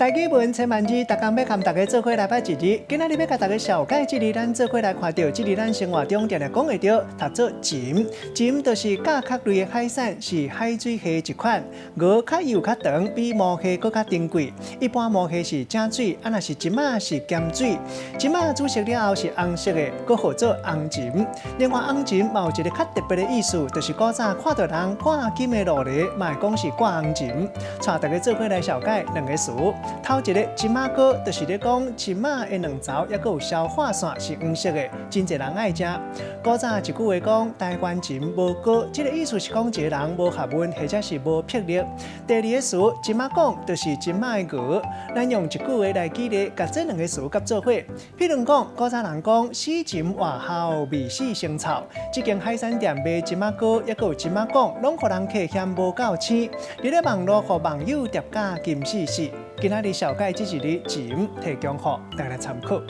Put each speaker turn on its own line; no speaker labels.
台語文千萬字，逐工欲佮大家做伙來掰一字。今仔日欲共大家紹介這字，咱做伙來看著，這字咱生活中定定講會著，讀做鱘。鱘就是甲殼類的海產，是海水蝦一款。鰾較幼較長，比毛蝦閣較珍貴。一般毛蝦是正水，啊若是鱘仔是鹹水。鱘仔煮熟了後是紅色的，閣號做紅鱘。另外紅鱘嘛有一个較特別的意思，就是古早看著人掛金的路咧，嘛會講是掛紅鱘。帶大家做伙來紹介兩个詞。頭一个鱘仔膏，就是咧講鱘仔的卵巢，抑閣有消化腺是黃色的，真濟人愛食。古早一句話講，台灣鱘無膏，這个意思是講一个人無學問，或者是無魄力。第二个詞鱘仔摃，就是鱘仔的鰾。咱用一句話來舉例，共這兩个詞佮做伙。譬如講，古早人講死鱘活鱟，未死先臭。這間海產店賣鱘仔膏，抑閣有鱘仔摃，攏予人客嫌無夠鮮。佇咧網路予網友疊加金死死。今仔日紹介這一字鱘，提供予大家參考。